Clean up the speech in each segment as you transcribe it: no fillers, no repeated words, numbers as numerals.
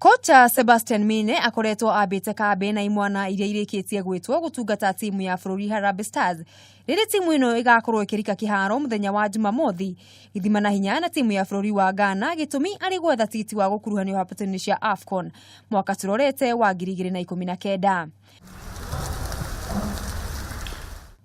Kocha Sebastian Mine akoretwo ambĩte kambĩ na imwana iria irĩkĩtie gwĩtwo gũtungata timu ya bũrũri Harambee Stars rĩrĩ timu ĩno ĩgakorwo ĩkĩrika kĩharo mũthenya wa Jumamothi gĩthima na hinya na timu ya bũrũri wa Ghana, gĩtũmi arĩ gwetha tigiti wa gũkuruhanio hapatũ-inĩ cia AFCON mwaka tũrorete wa 2019.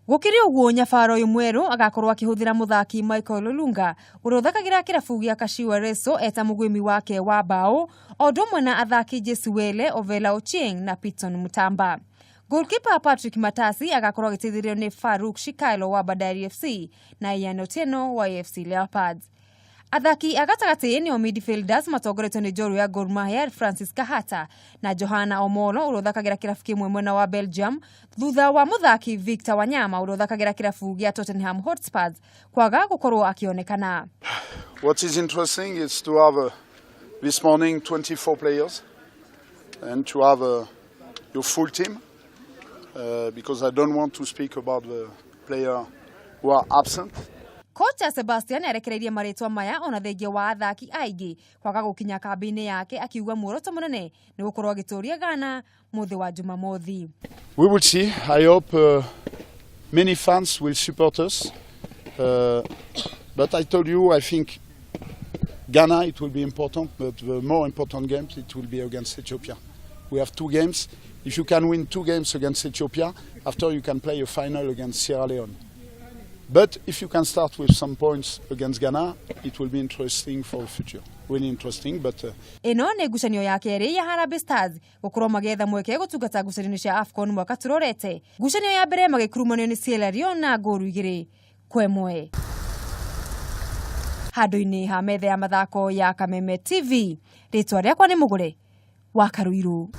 Gũkĩrĩ ũguo, nyabaro ũyũ mwerũ agakorwo akĩhũthĩra mũthaki Michael Olunga ũrĩa ũthakagĩra kĩrabu gĩa Kashiwa Reysol eta mũgwĩmi wake wa mbaũ, o ũndũ ũmwe na athaki Jesse Wele, Ovela Ochieng na Pitson Mutamba. Goalkeeper Patrick Matasi agakorwo agĩteithĩrĩrio nĩ Faruk Shikailo wa Bandari FC na Ian Otieno wa AFC Leopards. Athaki a gatagatĩ nĩo midfielders matongoretio nĩ njorua ya Gor Mahia Francis Kahata na Johana Omolo ũrĩa ũthakagĩra kĩrabu kĩmwe mwena wa Belgium thutha wa mũthaki Victor Wanyama ũrĩa ũthakagĩra kĩrabu gĩa Tottenham Hotspurs kwaga gũkorwo akĩonekana. What is interesting is to have this morning 24 players and to have your full team because I don't want to speak about the player who are absent. Kocha Sebastian arekereirie marĩtwa maya ona thengia wa athaki aingĩ kwaga gũkinya kambĩ-inĩ yake, akiuga muoroto mũnene nĩ gũkorwo agĩtũria Ghana mũthĩ wa Jumamothi. We will see. I hope many fans will support us. But I told you, I think Ghana, it will be important, but the more important games, it will be against Ethiopia. We have two games. If you can win two games against Ethiopia, after you can play a final against Sierra Leone. But if you can start with some points against Ghana, it will be interesting for the future. Really interesting, but Ĩno nĩ ngucanio ya kerĩ ya Harambee Stars gũkorwo magĩetha mweke gũtungata ngucanio cia AFCON mwaka tũrorete. Ngucanio ya mbere magĩkurumanio nĩ Sierra Leone na ngũru 2-1. Handũ-inĩ ha metha ya mathako ya Kameme TV, rĩtwa rĩakwa nĩ Mũgũre wa Karuiru.